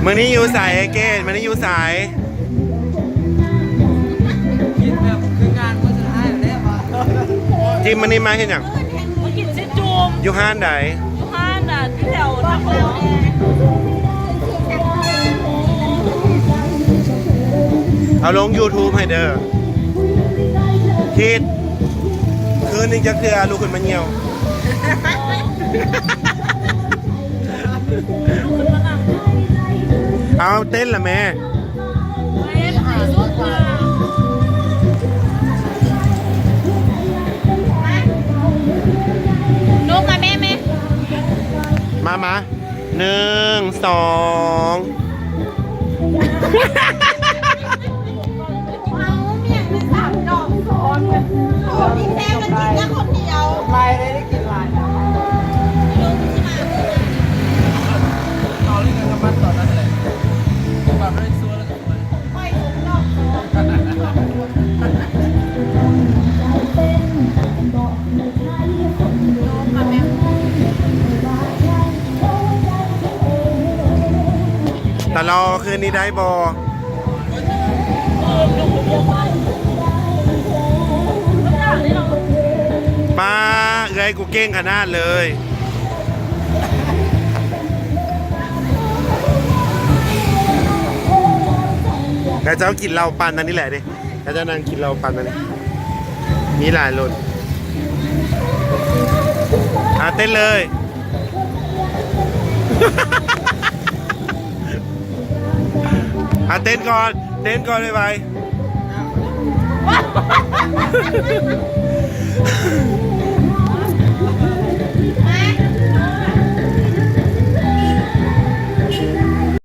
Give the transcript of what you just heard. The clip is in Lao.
ມື້ນີ້ຢູ່ໃສ ເກດ? ມື້ນີ້ຢູ່ໃສ? ກິນແບບຄືງານມື້ສຸດທ້າຍແລ້ວວ່າ ຈິມ ມື້ນີ້ມາເຮັດຫຍັງ? ມາກິນຊີ້ນຈຸ່ມ. ຢູ່ຮ້ານໃດ? ຢູ່ຮ້ານນະ ຢູ່ແຖວນະຄອນ. ເອົາລົງຢູທູບໃຫ້ເດີ. ຄິດ ຄືນນີ້ຈັກເທື່ອລຸກຂຶ້ນມາຍ່ຽວ. ເອົາເຕັ້ນລະແມ່. ນກມາແມ່ ແມ່ ມາ ມາ ໜຶ່ງ ສອງ. ເອົາ ແມ່ນສາມດອກຊ້ອນ ໂອ້ ກິນແຊບ ມັນກິນແຕ່ຄົນດຽວ. ໄລ່ໄດ້ ໄດ້ກິນຫຼາຍນະ. ເອົາເລື່ອງນ້ຳມັນຕອນນັ້ນແຫຼະ ປາບໄດ້ຊົ່ວແລ້ວກໍຊ່ວຍ. ຕະລໍ ຄືນນີ້ໄດ້ບໍ່? ປ້າ ເອື້ອຍກູເກັ່ງຂະໜາດເລີຍ. ແລ້ວເຈົ້າກິນເຫຼົ້າປັ່ນອັນນີ້ແຫຼະເດ້. ເຂົາເຈົ້ານັ່ງກິນເຫຼົ້າປັ່ນອັນນີ້ ມີຫຼາຍລົດ. ອ່າ ເຕັ້ນເລີຍ. ອ່າ ເຕັ້ນກ່ອນ ເຕັ້ນກ່ອນ ໄວໆ.